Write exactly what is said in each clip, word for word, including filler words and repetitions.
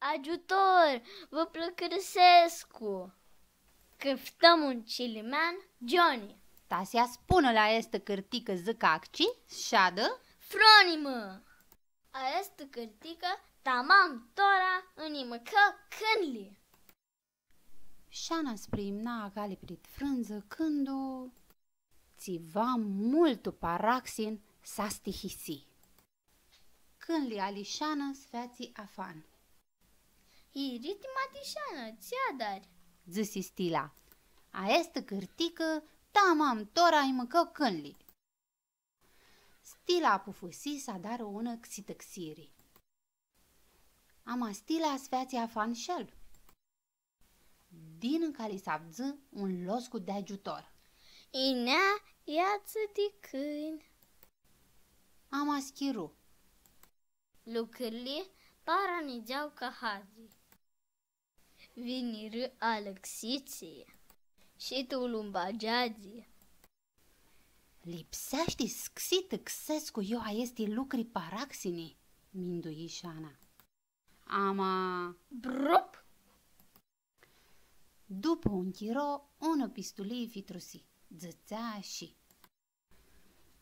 Agiutor, vã plãcãrsescu! Cãftãm un cilimean, Johnny. Ta s-lji spunã la aestã cãrticã dzãcacci, s-shadã fronimã. Aestã cãrticã, tamam tora, nji mãcã cãnili. Shana s-priimna agali prit frãndzã cãndu tsiva multu paraxin s-astihisi. Cãnili ali Shana s-featsi afan. Iritima ti Shana, tsi adari? Dzãsi Stila. Aestã cãrticã, tamam tora nji mãcã cãnili. Stila apufãsi s-adarã unã xitãxiri. Ama Stila s-featsi afan sh-el. Di nãcali s-avdzã un loscu di agiutor. Yinea iatsa di cãnj. Ama s-chiru. Lucrili para nidzeau ca hazi. Vinirã alãxitslji shi tu lumbageadzi. Lipseashti s-xitãxescu io aesti lucri paraxini, mindui Shana. Ama, brup! Dupã un chiro, unã pistulii fitrusi, dzãtsea shi: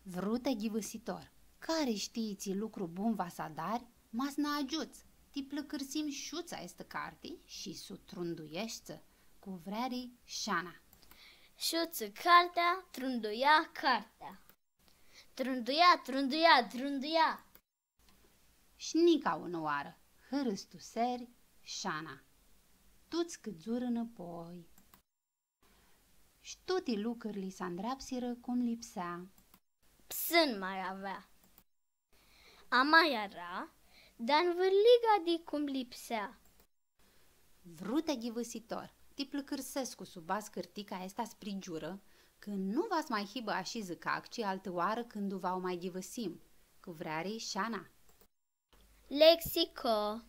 Vrute ghivãsitor, cari shtii tsi lucru bun va s-adari, ma s-nã agiuts, ti plãcãrsim shuts aestã carti shi s-u trundueshti cu vreari Shana. Shutsã cartea, trunduia cartea. Trunduia, trunduia, trunduia. Shi nica unã oarã, hãristuseri Shana. Tuts cãdzurã nãpoi. Shi tuti lucrili s-andreapsirã cum lipsea. Psãn ma avea. Ama eara, deanvãrliga di cum lipsea. Vrute ghivãsitor, ti plãcãrsescu s-u badz cãrtica aestã sprigiurã, cã nu va s-ma hibã ashi dzãcacci altã oarã cãndu va u ma ghivãsim, cu vreari Shana. Lexico.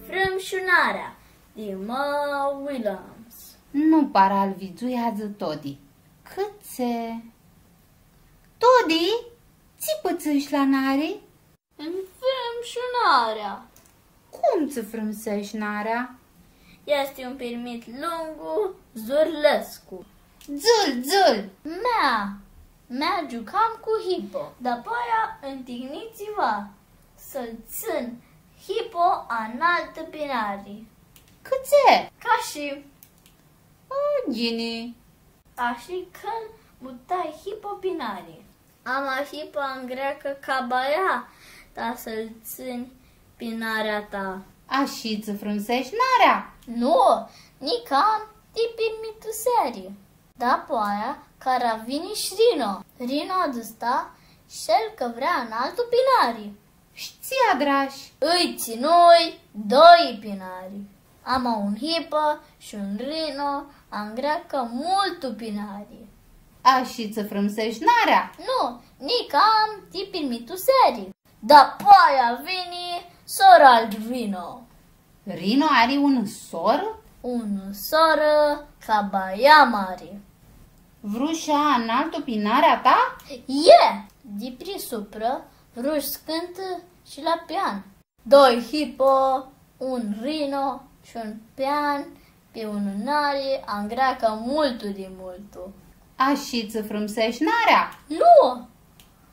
Nfrãmshunarea, di Ma Willems. Nu para lu vidzui adzã Todi. Cãtse? Todi, tsi pãtsãshi la nari? Nfrãmshunarea. Cum tsã frãmseshi narea? Easti un pirmit lungu, zurlescu. Dzã-l, dzã-l! Mea, mea giucam cu Hipo. Dapoaia ntignii tsiva, s-lu tsãn Hipo analtu pi nari. Cãtse? Ca shi. A, ghini. Ashi cã-l mutai Hipo pi nari. Ama Hipo angreacã ca baia, ta s-lu tsãnj pi narea ta. Ashi tsã frãmseshi narea? Nu, nicam ti pirmituseari. Dapoaia, cara vini sh-Rino. Rino adusta sh-el cã vrea analtu pi nari. Sh-tsi adrash? Ãlj tsãnui doi pi nari. Ama un Hipo sh-un Rino angreacã multu pi nari. Ashi tsã frãmseshi narea? Nu, nicam ti pirmituseari. Dapoaia vini sora al Rino. Rino ari unã sorã? Unã sorã ca baia mari. Vrush s-lja analtu pi narea ta? E! Di pri suprã, vrush s-cãntã shi la pian. Doi Hipo, un Rino shi un pian pi unã nari angreacã multu di multu. Ashi tsã frãmseshi narea? Nu!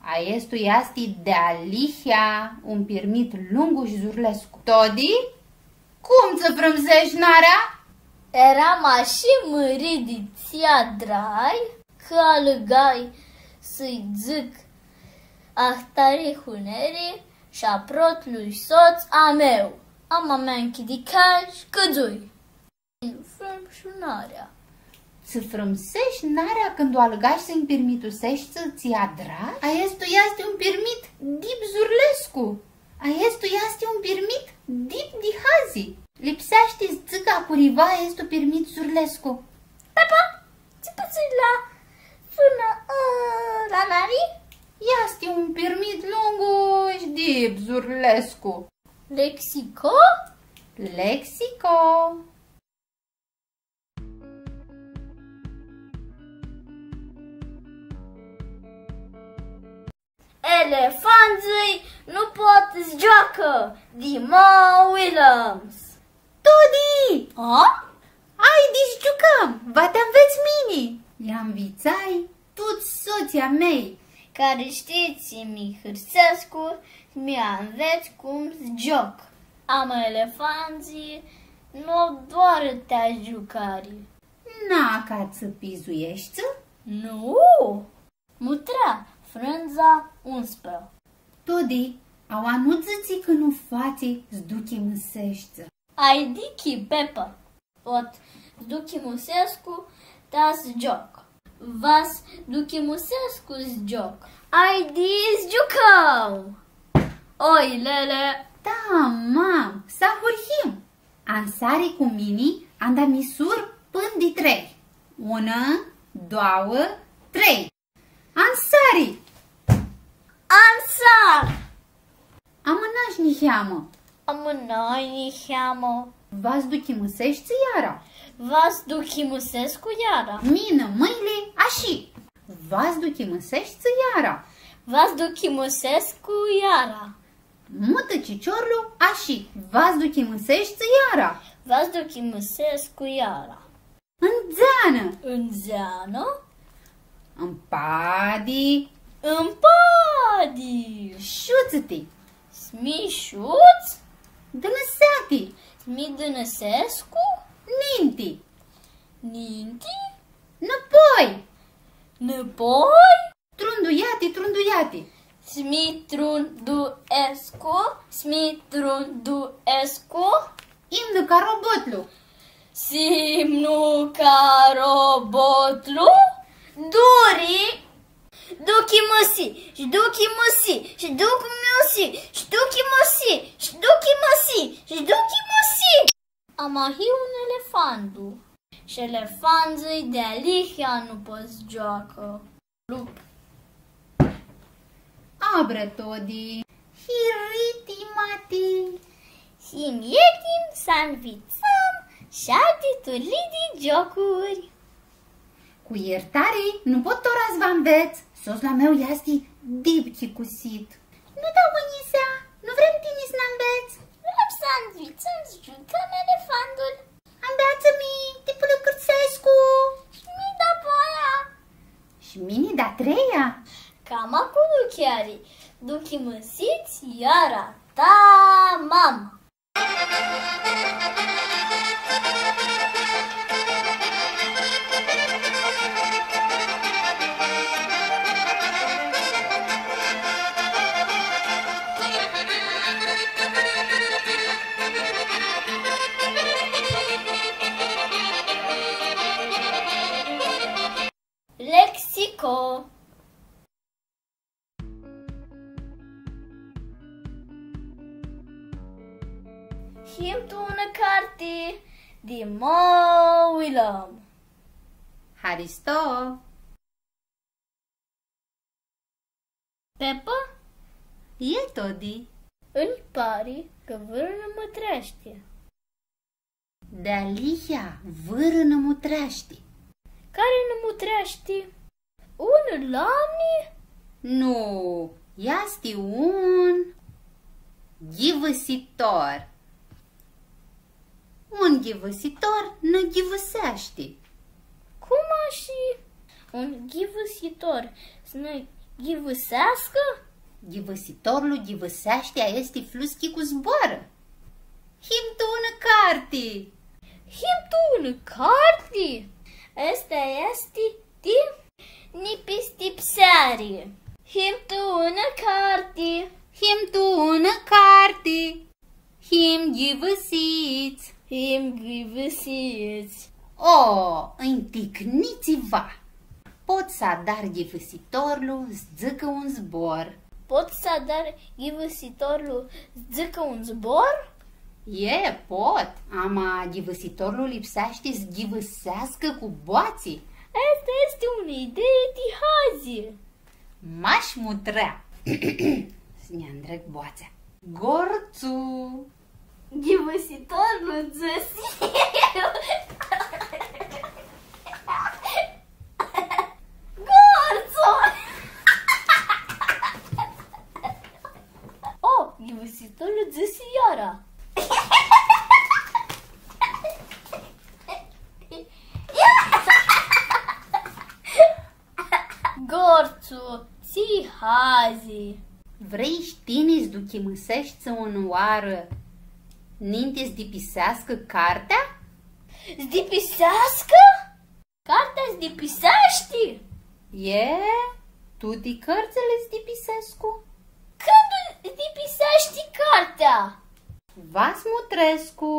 Aestu easti dealihea un pirmit lungu shi zurlescu. Todi, cum tsã frãmseshi narea? Eram ashi mãrit di tsi adrai, cã alãgai s-lji dzãc ahtari huneri sh-a protlui sots a meu. Ama mea nchidi calj shi cãdzui. Nfrãmshu narea. Tsã frãmseshi narea cãndu alãgash s-nj-pirmituseshti tsi adrash? Aestu easti un pirmit dip zurlescu. Aestu easti un pirmit dip di hazi. Lipseashti s-dzãcã curiva aestu pirmit zurlescu. Papa, tsi pãtsãsh la sunã, ã, la nari? Easti un pirmit lungu shi dip Turlescu. Lexico? Lexico. Elefantsãlj nu pot s-gioacã, di Mo Willems. Todi! A? Aidi s-giucãm, va ti anvets mini! Lj-anvitsai tuts sotslji a mei, cari shtii tsi mi hãrsescu, mi anvets cum s-gioc. Ama elefantsãlj nu au doarã ti giucari. Na, ca tsi pizueshti? Nu! Mutrea, frãndza unsprã. Todi, aua nu dzãtsi cã nu fatsi s-duchimãseshti. Aidi, Pepa, pot s-duchimãsescu ta s-gioc. Va s-duchimãsescu s-gioc. Aidi s-giucãm! Oi, lele! Tamam, s-ahurhim! Ansari cu mini, anda misur pãn di trei. Unã, doauã, trei. Ansari! Ansar! Amãnash niheamã. Amãnash niheamã. Va s-duchimãseshti iara. Va s-duchimãsescu iara. Minã mãnjli ashi. Va s-duchimãseshti iara. Va s-duchimãsescu iara. Mutã ciciorlu ashi. Va s-duchimãseshti iara. Va s-duchimãsescu iara. Ndzeanã. Ndzeanã. Mpadi. Mpadi. Shutsã-ti. S-mi shuts. Dãnãsea-ti. S-mi dãnãsescu. Ninti. Ninti. Nãpoi. Nãpoi. Trunduia-ti, trunduia-ti. S-mi trunduescu, s-mi trunduescu. Imnu ca robotlu. S-imnu ca robotlu. Duri. Duchimãsi, sh-duchimãsi, sh-duchimãsi, sh-duchimãsi, sh-duchimãsi, sh-duchimãsi. Ama hii un elefantu. Shi elefantsãlj dealihea nu pot s-gioacã. Lup. Abrã, Todi. Hiriti, mati. Him etim s-anvitsãm shapti turlii di giocuri. Cu ljirtari, nu pot tora s-vã anvets. Sotslu a meu easti dip chicusit. Nu, dauã, Nisea, nu vrem tini s-nã anvets. Vrem s-anvitsãm s-giucãm elefantul. Anveatsã-mi, ti pãlãcãrsescu. Shi mi dapoaia. Shi mini da treia. Cama cu ducheari, duchimãsits iara, tamam. Lexico. Him tu unã carti di Mo Willems. Haristo! Pepa? E, Todi. Nji pari cã vãrã nã mutreashti. Dealihea, vãrã nã mutreashti. Cari nã mutreashti? Un lãmni? Nu, easti un ghivãsitor. Un ghivãsitor nã ghivãseashti. Cum ashi? Un ghivãsitor s-nã ghivãseascã? Ghivãsitorlu ghivãseashti, aesti fluschi cu zboarã. Him tu unã carti! Him tu unã carti! Aestã easti ti nipistipseari. Him tu unã carti! Him tu unã carti! Him ghivãsits! Him ghivãsits! O, nj-ticni tsiva! Pot s-adar ghivãsitorlu s-dzãcã un zbor. Pot s-adar ghivãsitorlu s-dzãcã un zbor? E, pot, ama ghivãsitorlu lipseashti s-ghivãseascã cu boatsi. Aestã easti unã idee ti hazi. Mash mutrea. S-nj-andreg boatsea. Gortsu. Ghivãsitorlu dzãsi: Gortsu! O, ghivãsitorlu dzãsi iara: Gortsu, tsi hazi! Vrei shi tini s-duchimãseshti unãoarã ninti s-dipiseascã cartea? S-dipiseascã? Cartea s-dipiseashti? E, tuti cãrtsãli s-dipisescu. Cãndu s-dipiseashti cartea? Va s-mutrescu.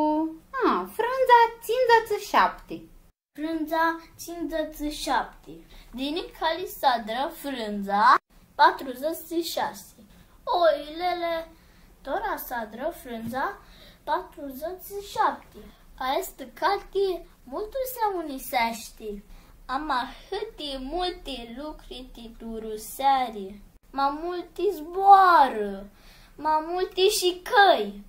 A, frãndza tsindzãtsi shapti. Frãndza tsindzãtsi shapti. Di nica li s-adrã frãndza patrudzãtsi shasi. Oilele tora s-adrã frãndza patrudzãtsi shapti. Aestã carti multu s-auniseashti. Am ahãti multi lucri ti duruseari. Ma multi zboarã, ma multi shicãi,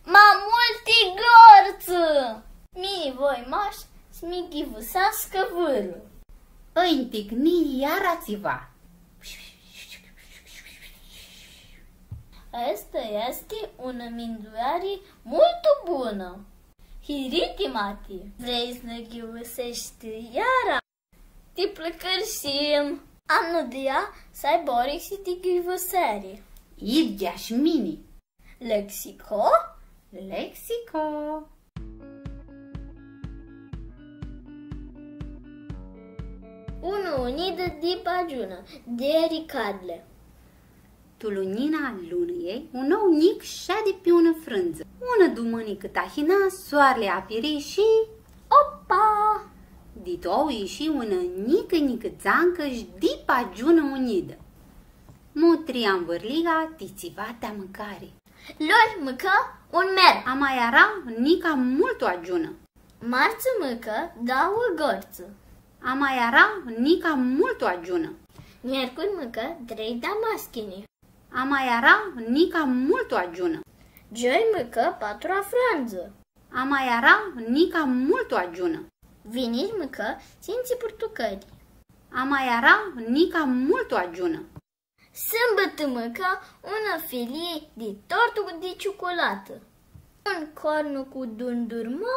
ma multi gãrtsã. Mini voi mash s-mi ghivãseascã vãrã. Ãnj ticni iara tsiva. Aestã easti unã mindueari multu bunã. Hiriti, mati, vrei s-nã ghivãseshti iara? Ti pãlãcãrshim. Am nãdia s-aibã orixi di ghivãseari. Idyea sh-mini. Lexico? Lexico. Unã unidã dipa agiunã, di Eric Carle. Tu lunjina a lunãljei, un ou njic shadi pi unã frãndzã. Unã dumãnicã tahina, soarli apiri shi, opa! Di tu ou ishi unã njicã, njicã dzancã shi dipa agiunã unidã. Mutri anvãrliga ti tsiva ti mãcari. Luni mãcã un mer. Ama eara nica multu agiunã. Martsã mãcã dauã gãrtsã. Ama eara nica multu agiunã. Njercuri mãcã trei damaschini. Ama eara nica multu agiunã. Gioi mãcã patru afrandzã. Ama eara nica multu agiunã. Viniri mãcã tsintsi purtucãli. Ama eara nica multu agiunã. Sãmbãtã mãcã unã filii di tortu di ciuculatã, un cornu cu dundurmã,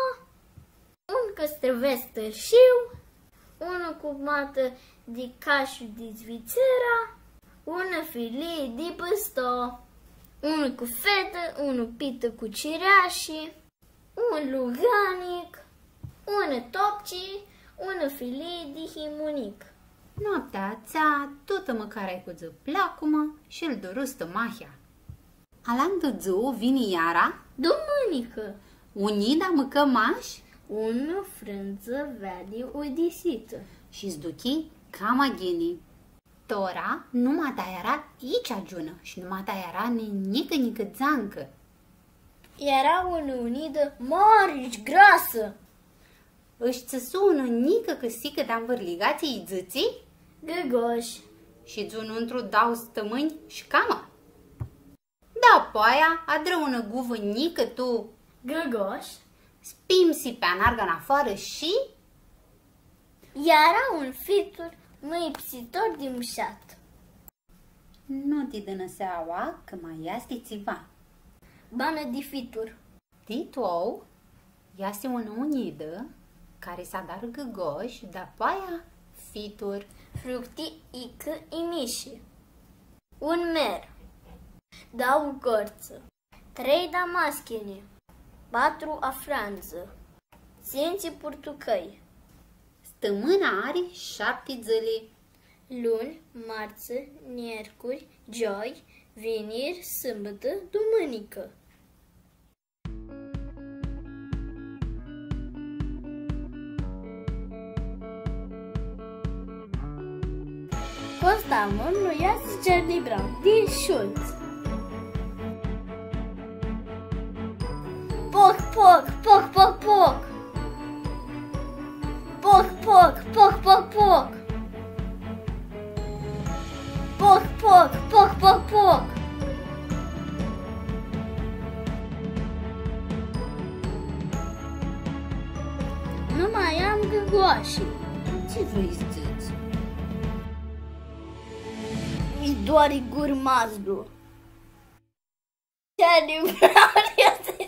un cãstrãvets tãrshiu, unã cumatã di cashu di Zvitsera, unã filii di pãsto, unã cufetã, unã pitã cu cireashi, un luganic, unã topci, unã filii di himunic. Noaptea atsea, tutã mãcarea-i cudzã placumã shi-l duru stãmahea. Alantã dzuã vini iara dumãnicã. Unida mãcã mash unã frãndzã veardi udisitã shi s-duchi cama ghini. Tora, numata eara itsi agiunã shi numata eara ni njicã, njicã dzancã. Eara unã unidã mari shi grasã. Ãsh tsãsu unã njicã cãsicã di anvãrliga tsi-lj dzãtsi Gãgosh. Shi dzu nuntru dauã stãmãnj shi camã. Dapoaia adrã unã guvã njicã tu Gãgosh, spimsi pi anarga nafoarã shi eara un fitur mãyipsitor di mushat. Nu ti dãnãsea aua cã ma easti tsiva. Banã di fitur. Ti tu ou easti unã unidã cari s-adarã gãgosh, dapoaia fitur. Fructi, icã, imishi. Un mer. Dauã gãrtsã. Trei damaschini. Patru afrandzã. Tsintsi purtucãlj. Stãmãna ari shapti dzãli. Luni, martsã, njercuri, gioi, viniri, sãmbãtã, dumãnicã. Costa Amor nu easti Charlie Brown, di Schulz. Poc, poc, poc, poc, poc. Poc, poc, poc, poc, poc. Poc, poc, poc, poc, poc. Doari gurmazlu. Charlie Brown easti